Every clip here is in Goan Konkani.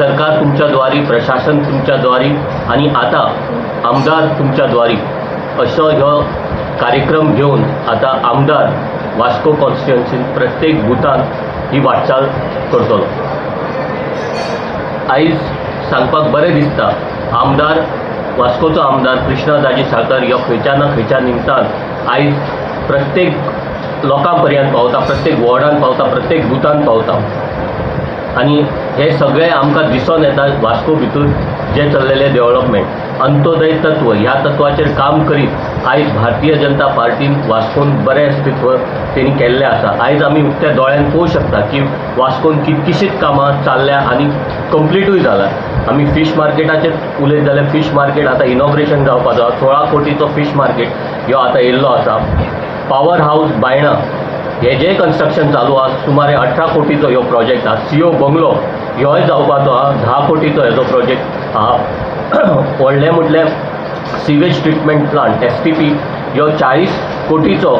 सरकार तुमच्या द्वारी, प्रशासन तुमच्या द्वारी आनी आतां आमदार तुमच्या द्वारी असो ह्यो कार्यक्रम घेवन आतां आमदार वास्को कॉन्स्टिट्युएन्सीन प्रत्येक बुथान ही वाटचाल करतलो. आयज सांगपाक बरें दिसता, आमदार वास्कोचो आमदार कृष्णा दाजी साळकर ह्यो खंयच्या ना खंयच्या निमतान आयज प्रत्येक लोकां पर्यंत पावता, प्रत्येक वॉर्डान पावता, प्रत्येक बुथान पावता आनी हे सगळें आमकां दिसून येता. वास्को भितर जें चल्लेलें डेवलपमेंट, अंत्योदय तत्व ह्या तत्वाचेर काम करीत आयज भारतीय जनता पार्टीन वास्कोन बरें अस्तित्व तेणी केल्लें आसा. आयज आमी उक्त्या दोळ्यान पळोवंक शकता की वास्कोन कितकीशींच कामां चल्ल्या आनी कंप्लिटूय जाला. आमी फीश मार्केटाचेर उलयत जाल्यार फीश मार्केट आतां इनॉग्रेशन जावपाचो आसा. 16 कोटीचो फीश मार्केट ह्यो आतां येयल्लो आसा. पावर हावज बायणा हेजें कन्स्ट्रक्शन चालू आसा, सुमारे 18 कोटीचो ह्यो प्रोजेक्ट आसा. सीओ बंगलो ह्योय जावपाचो आसा, 10 कोटीचो हेजो प्रोजेक्ट आसा. व्हडलें म्हटल्यार सिवेज ट्रिटमेंट प्लांट STP ह्यो 40 कोटीचो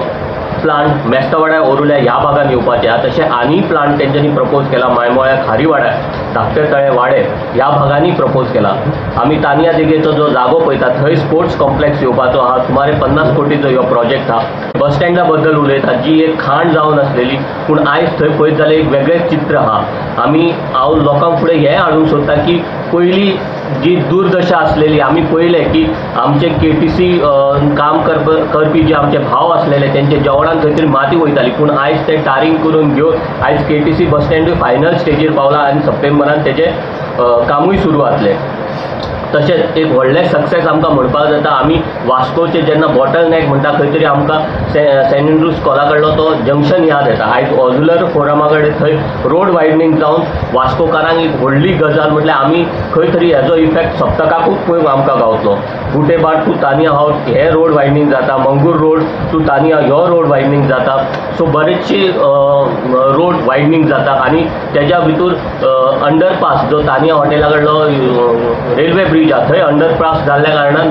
प्लांट मेस्तावाड्या ओरुल्या ह्या भागान येवपाचे आसा. तशें आनी प्लांट तेंच्यांनी प्रपोज केला मायमोळ्या, खारीवाड्या, धाकटे तळे, वाडे ह्या भागांनी प्रपोज केला. आमी तानिया देगेचो जो जागो पळयता थंय स्पोर्ट्स कॉम्प्लेक्स येवपाचो आसा, सुमारे 50 कोटीचो ह्यो प्रोजेक्ट आसा. बस स्टँडा बद्दल उलयता, जी एक खाण जावन आसलेली, पूण आयज थंय पळयत जाल्यार एक वेगळेंच चित्र आसा. आमी हांव लोकांक फुडें हें हाडूंक सोदता की पयलीं जी दुर्दशा आसलेली, आमी पळयलें की आमचे KTC काम करपी जे आमचे भाव आसलेले तेंचे जेवणान खंय तरी माती वयताली, पूण आयज ते टारींग करून घेवन आयज KTC बस स्टँडूय फायनल स्टेजीर पावला आनी सप्टेंबरान तेजें कामूय सुरू जातलें. तशेंच एक व्हडलें सक्सेस आमकां म्हणपाक जाता, आमी वास्कोचे जेन्ना बॉटल नॅक म्हणटा खंय तरी आमकां सेंट एंड्रूज स्कॉला कडलो तो जंक्शन याद येता. आयज ऑजुलर फोरमा कडेन थंय रोड वायडनींग जावन वास्कोकारांक एक व्हडली गजाल म्हटल्यार आमी खंय तरी हेजो इफेक्ट सप्तकाकूच पळोवंक आमकां गावतलो. गुटेबाट टू तानिया हावज हे रोड वायडनींग जाता, मंगूर रोड टू तानिया ह्यो रोड वायडनींग जाता. सो बरेचशी रोड वायडनींग जाता आनी तेज्या भितर अंडरपास जो तानिया हॉटेला कडलो रेल्वे ब्रिज आसा थंय अंडरपास जाल्ल्या कारणान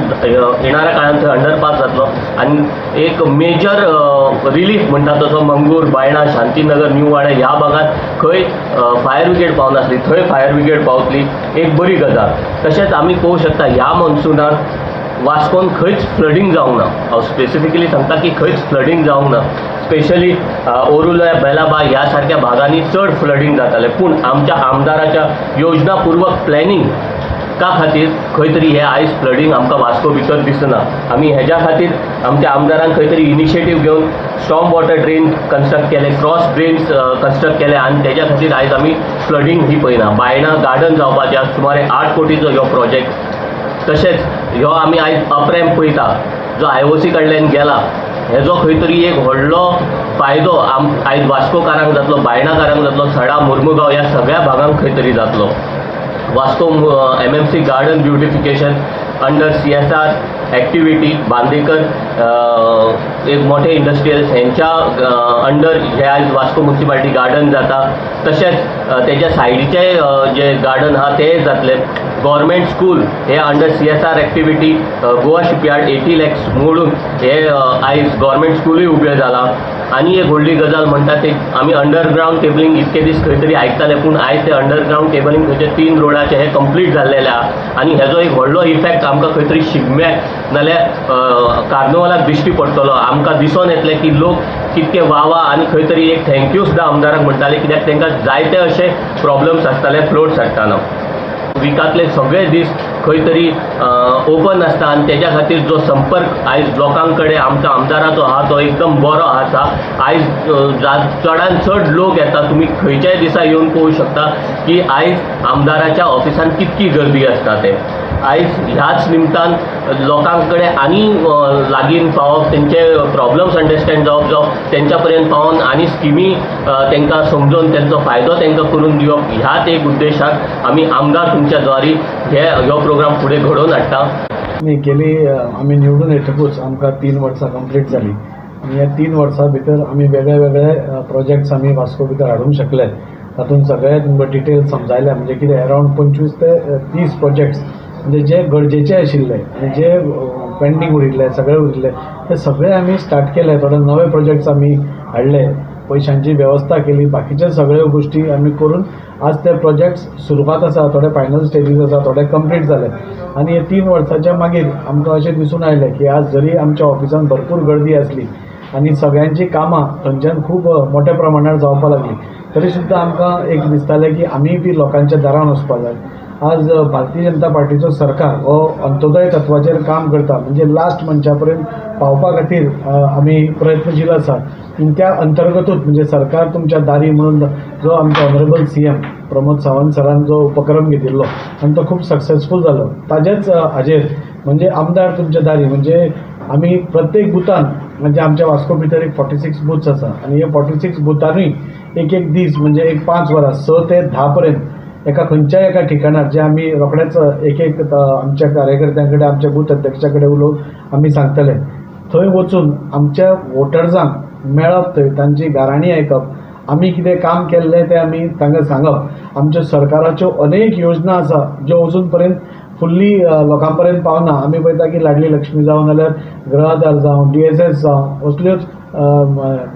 येणाऱ्या काळान थंय अंडरपास जातलो आनी एक मेजर रिलीफ म्हणटा तसो मंगूर, बायणा, शांतीनगर, न्यू वाडे ह्या भागांत खंय फायर ब्रिगेड पावनासली थंय फायर ब्रिगेड पावतली, एक बरी गजाल. तशेंच आमी पळोवंक शकता ह्या मॉन्सुनान वास्कोन खंयच फ्लडींग जावंक ना. हांव स्पेसिफिकली सांगता की खंयच फ्लडींग जावंक ना. स्पेशली ओरुला, बेलाबा ह्या सारक्या भागांनी चड फ्लडींग जातालें, पूण आमच्या आमदाराच्या योजनापूर्वक प्लॅनिंग का खातीर खंय तरी हे आयज फ्लडींग आमकां वास्को भितर दिसना. आमी हेज्या खातीर आमच्या आमदारान खंय तरी इनिशिएटीव घेवन स्टॉर्म वॉटर ड्रेन कन्स्ट्रक्ट केले, क्रॉस ड्रेन्स कन्स्ट्रक्ट केले आनी तेज्या खातीर आयज आमी फ्लडींग ही पळयना. बायणा गार्डन जावपाचें आसा, सुमारे 8 कोटीचो ह्यो प्रोजेक्ट. तशेंच ह्यो आमी आयज अपरॅम्प पळयता जो IOC कडल्यान गेला, हेजो खंय तरी एक व्हडलो फायदो आयज वास्कोकारांक जातलो, बायणाकारांक जातलो, सडा, मुर्मुगांव ह्या सगळ्या भागांक खंय तरी जातलो. Vasco MMC garden beautification under CSR activity Bandekar एक मोठे इंडस्ट्रियल्स हेंच्या अंडर हे आयज वास्को म्युनिसिपालिटी गार्डन जाता. तशेंच तेज्या सायडीचे जे गार्डन आहा ते जातले. गव्हर्मेंट स्कूल हे under CSR activity Goa shipyard 80 lakhs मोडून हे आयज गव्हर्मेंट स्कूलूय उबें जालां. आनी एक व्हडली गजाल म्हणटा ते आमी अंडरग्रावंड केबलिंग इतके दीस खंय तरी आयकताले, पूण आयज ते अंडरग्रावंड केबलिंग खंयचे 3 रोडाचे हे कंप्लीट जाल्लेले आहा आनी हेजो एक व्हडलो इफेक्ट आमकां खंय तरी शिगम्याक नाल्यार कार्नवालाक दिश्टी पडटलो. आमकां दिसून येतलें की लोक कितके वावा आनी खंय तरी एक thank you सुद्दां आमदाराक म्हणटाले, कित्याक तांकां जायते अशे प्रॉब्लम्स आसताले फ्लोट्स हाडटना. विकांतले सगळे दीस खंय तरी ओपन आसता आनी तेज्या खातीर जो संपर्क आयज लोकां कडेन आमच्या आमदाराचो आहा तो एकदम बरो आसा. आयज चडान चड लोक येता, तुमी खंयच्याय दिसा येवन पळोवंक शकता की आयज आमदाराच्या ऑफिसान कितकी गर्दी आसता ते. आयज ह्याच निमतान लोकां कडेन आनी लागीं पावप, तेंचे प्रॉब्लम्स अंडरस्टँड जावप, जावं तेंच्या पर्यंत पावोन आनी स्किमी तांकां समजोवन तेंचो फायदो तांकां करून दिवप, ह्याच एक उद्देशान आमी आमदार तुमच्या द्वारी हे ह्यो प्रोग्राम फुडें घडोवन हाडटा. आमी गेली आमी निवडून येतकूच आमकां 3 वर्सां कंप्लीट जाली आनी ह्या 3 वर्सां भितर आमी वेगळे वेगळे प्रोजेक्ट्स आमी वास्को भितर हाडूंक शकले. तातूंत सगळे तुमकां डिटेल समजायले, म्हणजे कितें अरावंड 25 ते 30 प्रोजेक्ट्स म्हणजे जे गरजेचे आशिल्ले आनी जे पेंडींग उरिल्ले सगळे उरिल्ले ते सगळे आमी स्टार्ट केले. थोडे नवे प्रोजेक्ट्स आमी हाडले. पयशांची वेवस्था केली, बाकीचे सगळ्यो गोश्टी आमी करून आज ते प्रोजेक्ट्स सुरवात आसा, थोडे फायनल स्टेजीस आसा, थोडे कंप्लीट जाले. आनी हे 3 वर्साच्या मागीर आमकां अशें दिसून आयलें की आज जरी आमच्या ऑफिसान भरपूर गर्दी आसली आनी सगळ्यांची कामां थंयच्यान खूब मोठ्या प्रमाणार जावपाक लागली, तरी सुद्दां आमकां एक दिसतालें की आमीय बी लोकांच्या दारान वचपाक जाय. आज भारतीय जनता पार्टीचो सरकार हो अंत्योदय तत्वाचेर काम करता, म्हणजे लास्ट मनशा पर्यंत पावपा खातीर आमी प्रयत्नशील आसा. त्या अंतर्गतूच म्हणजे सरकार तुमच्या दारी म्हणून जो आमचो ऑनरेबल CM Pramod Sawant सरान जो उपक्रम घेतिल्लो आनी तो खूब सक्सेसफूल जालो, ताजेच हाजेर म्हणजे आमदार तुमच्या दारी म्हणजे आमी प्रत्येक बुथान म्हणजे आमच्या वास्को भितर एक 46 बूथ्स आसा आनी हे 46 बुथानूय एक एक दीस म्हणजे एक 5 वरां 6 ते 10 पर्यंत एका खंयच्याय एका ठिकाणार जे आमी रोखडेच एक एक आमच्या कार्यकर्त्यां कडेन, आमच्या बूथ अध्यक्षा कडेन उलोवन आमी सांगतले, थंय वचून आमच्या वोटर्सांक मेळप, थंय तांची गाराणी आयकप, आमी कितें काम केल्लें तें आमी तांकां सांगप. आमच्या सरकाराच्यो अनेक योजना आसा ज्यो अजून पर्यंत फुल्ली लोकां पर्यंत पावना. आमी पळयता की लाडली लक्ष्मी जावं नाल्यार गृहाधार जावं, DSS जावं, असल्योच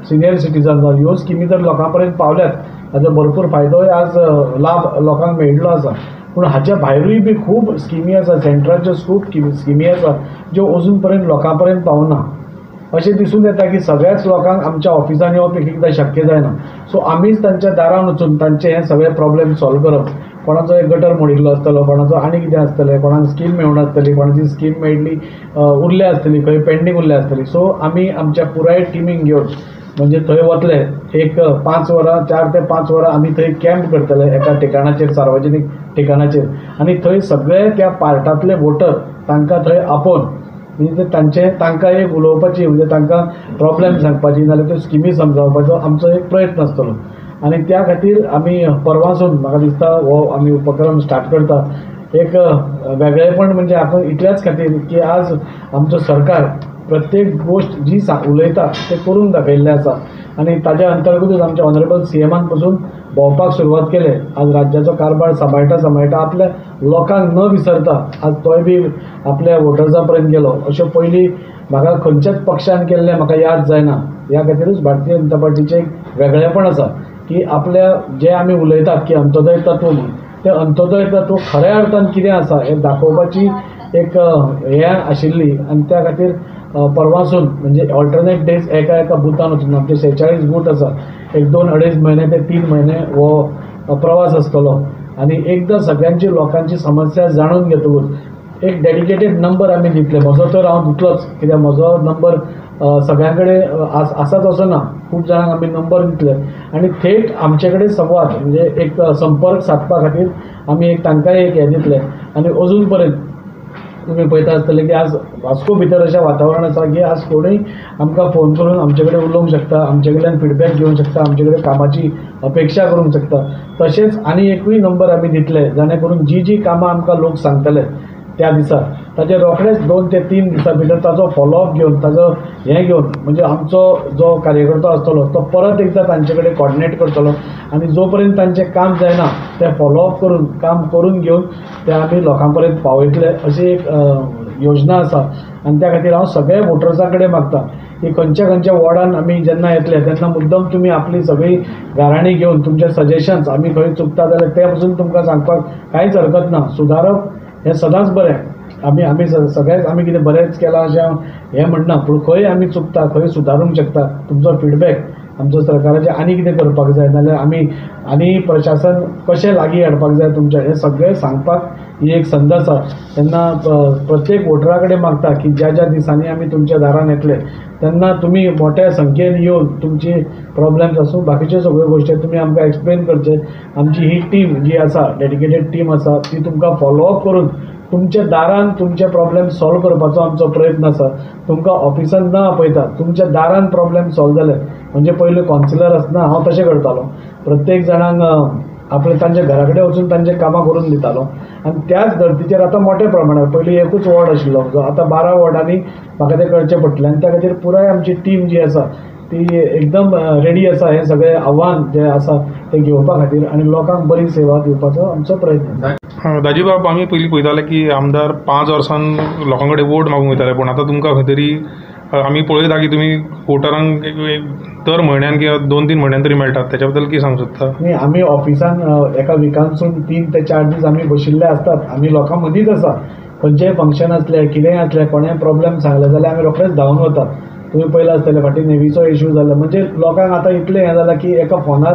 सिनियर सिटीजन जावं, ह्यो स्किमी जर लोकां पर्यंत पावल्यात ताजो भरपूर फायदोय आज लाभ लोकांक मेळिल्लो आसा. पूण हाच्या भायरूय बी खूब स्किमी आसा, सेंट्राच्यो खूब स्किमी आसा ज्यो अजून पर्यंत लोकां पर्यंत पावना. अशें दिसून येता की सगळ्याच लोकांक आमच्या ऑफिसान येवप एक एकदां शक्य जायना. सो आमीच तांच्या दारान वचून तांचे हे सगळे प्रॉब्लेम सॉल्व करप. कोणाचो एक गटर मोडिल्लो आसतलो, कोणाचो आनी कितें आसतलें, कोणाक स्कीम मेळूंक नासतली, कोणाची स्कीम मेळ्ळी उरल्या आसतली, खंय पेंडींग उरल्या आसतली. सो आमी आमच्या पुराय टिमीक घेवन म्हणजे थंय वतले, एक 5 वरां, 4 ते 5 वरां आमी थंय कॅम्प करतले एका ठिकाणाचेर, सार्वजनीक ठिकाणाचेर, आनी थंय सगळे त्या पार्टांतले वोटर तांकां थंय आपोवन म्हणजे तांचे तांकां एक उलोवपाची, म्हणजे तांकां प्रॉब्लेम सांगपाची नाल्यार त्यो स्किमी समजावपाचो आमचो एक प्रयत्न आसतलो. आनी त्या खातीर आमी परवासून म्हाका दिसता हो आमी उपक्रम स्टार्ट करता. एक वेगळेपण म्हणजे आपण इतल्याच खातीर की आज आमचो सरकार प्रत्येक गोश्ट जी उलयता ते करून दाखयल्लें आसा आनी ताज्या अंतर्गतूच आमच्या ऑनरेबल CMान पसून भोंवपाक सुरवात केले. आज राज्याचो कारभार सांबाळटा सांबाळटा आपल्या लोकांक न विसरता आज तोय बी आपल्या वोटर्सां पर्यंत गेलो. अश्यो पयलीं म्हाका खंयच्याच पक्षान केल्लें म्हाका याद जायना. ह्या खातीरूच भारतीय जनता पार्टीचें एक वेगळेपण आसा की आपल्या जे आमी उलयतात की अंत्योदय तत्व म्हणून, तें अंत्योदय तत्व खऱ्या अर्थान कितें आसा हें दाखोवपाची एक हें आशिल्ली. आनी त्या खातीर परवासून म्हणजे ऑल्टरनेट डेज एका एका बुथान वचून आमचे 46 बूथ आसा, एक 2-2.5 म्हयने ते 3 म्हयने हो प्रवास आसतलो. आनी एकदां सगळ्यांची लोकांची समस्या जाणून घेतकूच एक डेडिकेटेड नंबर आमी दितले. म्हजो तर हांव दितलोच, कित्याक म्हजो नंबर सगळ्यां कडेन आसाच असो ना, खूब जाणांक आमी नंबर दितले आनी थेट आमचे कडेन संवाद म्हणजे एक संपर्क सादपा खातीर आमी एक तांकांय एक हें दितले. आनी अजून पर्यंत तुमी पळयता आसतले की आज वास्को भितर अशें वातावरण आसा की आज कोणूय आमकां फोन करून आमचे कडेन उलोवंक शकता, आमचे कडल्यान फिडबॅक घेवंक शकता, आमचे कडेन कामाची अपेक्षा करूंक शकता. तशेंच आनी एकूय नंबर आमी दितले जाणे करून जी जी कामां आमकां लोक सांगतले त्या दिसा ताजे रोखडेच 2 ते 3 दिसां भितर ताजो फॉलोअप घेवन ताजो हें घेवन म्हणजे आमचो जो कार्यकर्तो आसतलो तो परत एकदां तांचे कडेन कॉर्डिनेट करतलो आनी जो पर्यंत तांचें काम जायना तें फॉलोअप करून काम करून घेवन तें आमी लोकां पर्यंत पावयतले अशी एक योजना आसा. आनी त्या खातीर हांव सगळ्या वोटर्सां कडेन मागता की खंयच्या खंयच्या वॉर्डान आमी जेन्ना येतले तेन्ना मुद्दम तुमी आपली सगळी गाराणी घेवन तुमचे सजेशन्स, आमी खंय चुकता जाल्यार तें पसून तुमकां सांगपाक कांयच हरकत ना. सुदारप हें सदांच बरें, आमी आमी सगळेच आमी कितें बरेंच केलां अशें हें म्हणना, पूण खंय आमी चुकता, खंय सुदारूंक शकता, तुमचो फिडबॅक आमचो सरकाराचें आनी कितें करपाक जाय नाल्यार आमी आनी प्रशासन कशें लागीं हाडपाक जाय तुमचें, हें सगळें सांगपाक ही एक संद आसा. तेन्ना प्रत्येक वोटरा कडेन मागता की ज्या ज्या दिसांनी आमी तुमच्या दारान येतले तेन्ना तुमी मोठ्या संख्येन येवन तुमची प्रॉब्लेम्स आसूं बाकीच्यो सगळ्यो गोश्टी तुमी आमकां एक्सप्लेन करचे. आमची ही टीम जी आसा, डेडिकेटेड टीम आसा, ती तुमकां फॉलोअप करून तुमच्या दारान तुमचे प्रॉब्लेम सॉल्व करपाचो आमचो प्रयत्न आसा. तुमकां ऑफिसान न आपयता तुमच्या दारान प्रॉब्लेम सॉल्व जाले म्हणजे पयलीं कावन्सिलर आसतना हांव तशें करतालो, प्रत्येक जाणांक आपले तांच्या घरा कडेन वचून तांचे कामां करून दितालो. आनी त्याच धर्तीचेर आतां मोठ्या प्रमाणार, पयलीं एकूच वॉर्ड आशिल्लो म्हजो, आतां 12 वॉर्डांनी म्हाका तें करचें पडटलें. आनी त्या खातीर पुराय आमची टीम जी आसा ती एकदम रेडी आसा हें सगळें आव्हान जें आसा तें घेवपा खातीर आनी लोकांक बरी सेवा दिवपाचो आमचो प्रयत्न आसा. दाजीबाब, आमी पयलीं पळयताले की आमदार 5 वर्सां लोकां कडेन वोट मागूंक वयताले, पूण आतां तुमकां खंय तरी आमी पळयता की तुमी वोटरांक दर म्हयन्यान किंवा 2-3 म्हयन्यान तरी मेळटात, त्याच्या बद्दल कितें सांगूंक सोदता? न्ही, आमी ऑफिसान एका विकानसून 3 ते 4 दीस आमी बशिल्ले आसतात. आमी लोकां मदींच आसा. खंयचेय फंक्शन आसलें, कितेंय आसलें, कोणेय प्रॉब्लम सांगलें जाल्यार आमी रोखडेच धांवन वतात. तुमी पळयलां आसतलें फाटीं नेवीचो इशू जालो, म्हणजे लोकांक आतां इतलें हें जालां की एका फोनार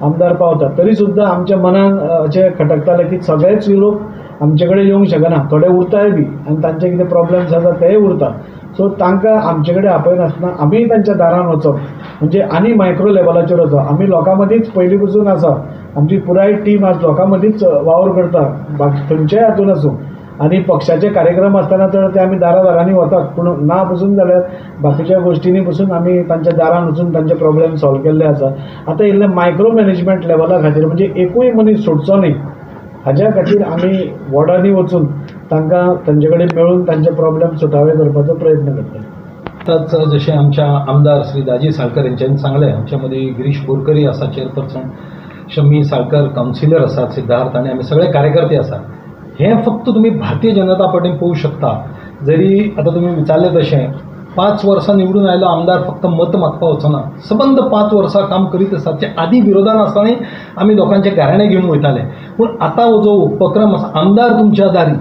आमदार पावता. तरी सुद्दां आमच्या मनान अशें खटकतालें की सगळेच लोक आमचे कडेन येवंक शकना, थोडे उरताय बी आनी तांचे कितें प्रॉब्लम्स आसा तेय उरता. सो तांकां आमचे कडेन आपयनासतना आमीय तांच्या दारान वचप, म्हणजे आनी मायक्रो लेवलाचेर वचप. आमी लोकां मदींच पयलीं पसून आसा, आमची पुराय टीम आज लोकां मदींच वावर करता, बाकी खंयच्याय हातून आसूं. आनी पक्षाचे कार्यक्रम आसतना तर ते आमी दारा दारांनी वतात, पूण ना पसून जाल्यार बाकीच्या गोश्टींनी पसून आमी तांच्या दारान वचून तांचे प्रॉब्लम सॉल्व केल्ले आसा. आतां इल्लें मायक्रो मॅनेजमेंट लेवला खातीर, म्हणजे एकूय मनीस सोडचो न्ही हाज्या खातीर आमी वॉर्डांनी वचून तांकां तांचे कडेन मेळून तांचे प्रॉब्लम सुटावे करपाचो प्रयत्न करता. आतांच जशें आमच्या आमदार श्री दाजी साळकर हेंच्यांनी सांगलें, आमच्या मदीं गिरीश बोरकरी आसा चेअरपर्सन, शम्मी साळकर कावन्सिलर आसात, सिद्धार्थ, आनी आमी सगळे कार्यकर्ते आसात. हें फक्त तुमी भारतीय जनता पार्टीन पळोवंक शकता. जरी आतां तुमी विचारलें तशें 5 वर्सां निवडून आयलो आमदार फक्त मत मागपाक वचना, सबंद 5 वर्सां काम करीत आसा. ते आदी विरोधान आसतनाय आमी लोकांचे गाराणें घेवन वयताले, पूण आतां हो जो उपक्रम आसा आमदार तुमच्या दारी,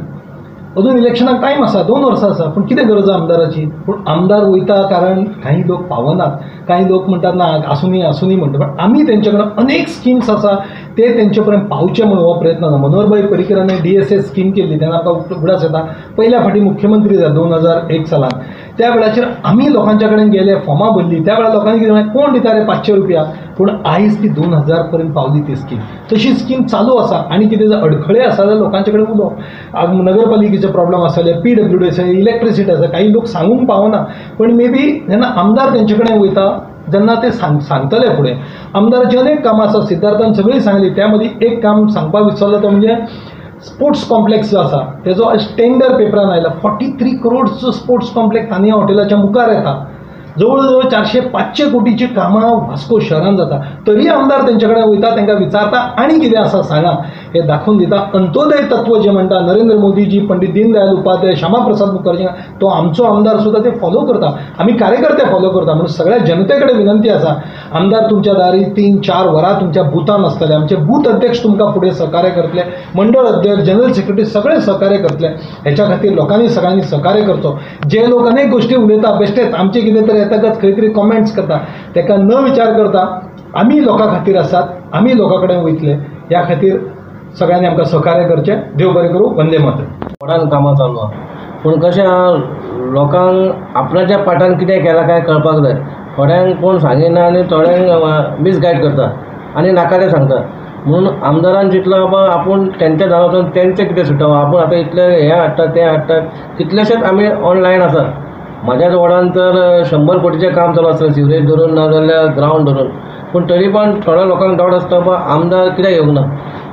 अजून इलेक्शनाक टायम आसा, 2 वर्सां आसा, पूण कितें गरज आसा आमदाराची? पूण आमदार वयता कारण काही लोक पावनात, काही लोक म्हणटात ना आसुनी आसुनी म्हणटा, पण आमी तेंचे कडेन अनेक स्किम्स आसा ते तेंचे पर्यंत पावचे म्हणून हो प्रयत्न आसा. मनोहरभाई पर्रीकरांनी DSS scheme केल्ली तेन्ना आमकां उगडास येता, पयल्या फावटी मुख्यमंत्री जाले 2001 सालान. त्या वेळाचेर आमी लोकांच्या कडेन गेले, फॉर्मां भरलीं. त्या वेळार लोकांनी कितें म्हणलें, कोण दिता रे 500 रुपया, पूण आयज ती 2000 पर्यंत पावली ती स्कीम. तशी स्कीम चालू आसा आनी कितें जर अडखळे आसा जाल्यार लोकांचे कडेन उलोवप, नगरपालिकेचे प्रॉब्लम आसले, PWD आसा, इलेक्ट्रिसिटी आसा, काही लोक सांगूंक पावना, पण मे बी जेन्ना आमदार तेंचे कडेन वयता जेन्ना ते सांगतले फुडें. आमदाराची अनेक कामां आसा, सिद्धार्थान सगळीं सांगली. त्या मदीं एक काम सांगपाक विसरलो तो म्हणजे स्पोर्ट्स कॉम्प्लेक्स जो आसा तेजो आयज टेंडर पेपरान आयला. 43 करोडचो स्पोर्ट्स कॉम्प्लेक्स तानिया हॉटेलाच्या मुखार येता. जवळ जवळ 400-500 कोटीची कामां वास्को शहरान जाता, तरी आमदार तेंचे कडेन वयता, तांकां विचारता आनी कितें आसा सांगा, हे दाखोवन दिता. अंत्योदय तत्व जें म्हणटा नरेंद्र मोदीजी, पंडित दीनदयाल उपाध्याय, श्यामाप्रसाद मुखर्जी, तो आमचो आमदार सुद्दां ते फॉलो करता, आमी कार्यकर्ते फॉलो करता. म्हणून सगळ्या जनते कडेन विनंती आसा, आमदार तुमच्या दारी 3-4 वरां तुमच्या बुथान आसतले, आमचे बूथ अध्यक्ष तुमकां फुडें सहकार्य करतले, मंडळ अध्यक्ष, जनरल सेक्रेटरी सगळे सहकार्य करतले. हेच्या खातीर लोकांनी सगळ्यांनी सहकार्य करचो. जे लोक अनेक गोश्टी उलयता बेश्टेच आमचे कितें तरी येतकच खंय तरी कॉमेंट्स करता, ताका न विचार करता आमी लोकां खातीर आसात, आमी लोकां कडेन वयतले. ह्या खातीर सगळ्यांनी आमकां सहकार्य करचें. देव बरें करूं. वंदे मातरम. वॉर्डान कामां चालू आहा, पूण कशें आहा, लोकांक आपणाच्या पाटान कितें केलां काय कळपाक जाय. थोड्यांक कोण सांगिना आनी थोड्यांक मिसगायड करता आनी नाका तें सांगता. म्हणून आमदारान चिंतलां बाबा आपूण तेंच्या दारां वचून तेंचें कितें सुटावं, आपूण आतां इतलें हें हाडटा तें हाडटा, कितलेशेच आमी ऑनलायन आसात. म्हाज्याच वॉर्डान तर 100 कोटीचें काम चालू आसता, सिवरेज धरून ना जाल्यार ग्रावंड धरून, पूण तरी पण थोड्या लोकांक डावट आसता बाबा आमदार कित्याक येवंक ना.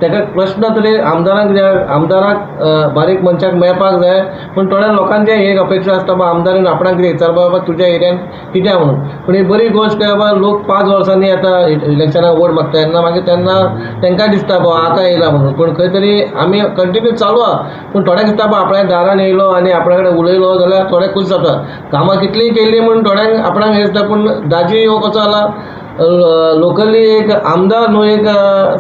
ताका प्रश्न तरी आमदारांक कित्याक, आमदाराक बारीक मनशाक मेळपाक जाय, पूण थोड्या लोकांचे एक अपेक्षा आसता बाबा आमदारान आपणाक कितें विचारपा बाबा तुज्या एरियान कित्याक म्हणून. पूण ही बरी गोश्ट काय बाबा लोक 5 वर्सांनी आतां इलेक्शनाक वोट मागता तेन्ना मागीर तेन्ना तांकां दिसता बाबा आतां येयला म्हणून. पूण खंय तरी आमी कंटिन्यू चालू आहा, पूण थोड्यांक दिसता बाबा आपल्या दारान येयलो आनी आपणा कडेन उलयलो जाल्यार थोडे खूश जाता. कामां कितलीं केल्लीं म्हूण थोड्यांक आपणाक हें दिसता, पूण दाजी हो कसो जाला लोकली एक आमदार न्हू, एक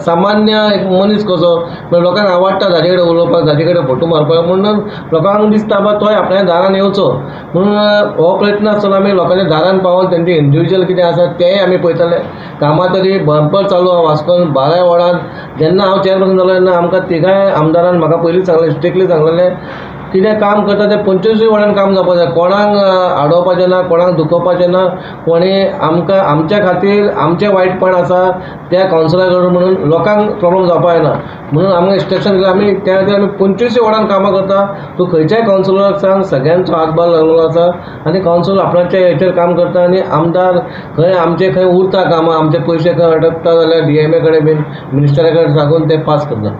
सामान्य एक मनीस कसो, म्हणजे लोकांक आवडटा ताजे कडेन उलोवपाक, ताजे कडेन फोटो मारपाक, म्हणून लोकांक दिसता बाबा तोय आपल्या दारान येवचो म्हणून हो प्रयत्न आसतना आमी लोकांच्या दारान पावोन तेंचे इंडिविज्युअल कितें आसा तेंय आमी पळयताले. कामां तरी बंपर चालू आहा वास्कोन 12 वॉर्डान. जेन्ना हांव चेअरपर्सन जालो तेन्ना आमकां तिगांय आमदारान म्हाका पयलींच सांगलें, स्ट्रिक्टली सांगलेलें कितें काम करता तें 25 वॉर्डान काम जावपाक जाय, कोणाक आडोवपाचें ना, कोणाक दुखोवपाचें ना, कोणी आमकां आमच्या खातीर आमचें वायटपण आसा त्या कावन्सिलरा कडून म्हणून लोकांक प्रॉब्लम जावपाक जायना म्हणून आमकां इन्स्ट्रक्शन दिलें. आमी त्या खातीर आमी 25 वॉर्डान कामां करता. तूं खंयच्याय कावन्सिलराक सांग, सगळ्यांचो हातभार लागलेलो आसा आनी कावन्सिलर आपणाच्या हेचेर काम करता आनी आमदार खंय आमचे खंय उरता कामां, आमचे पयशे खंय अडकता जाल्यार DMA कडेन बीन मिनिस्टरा कडेन सांगून ते पास करता.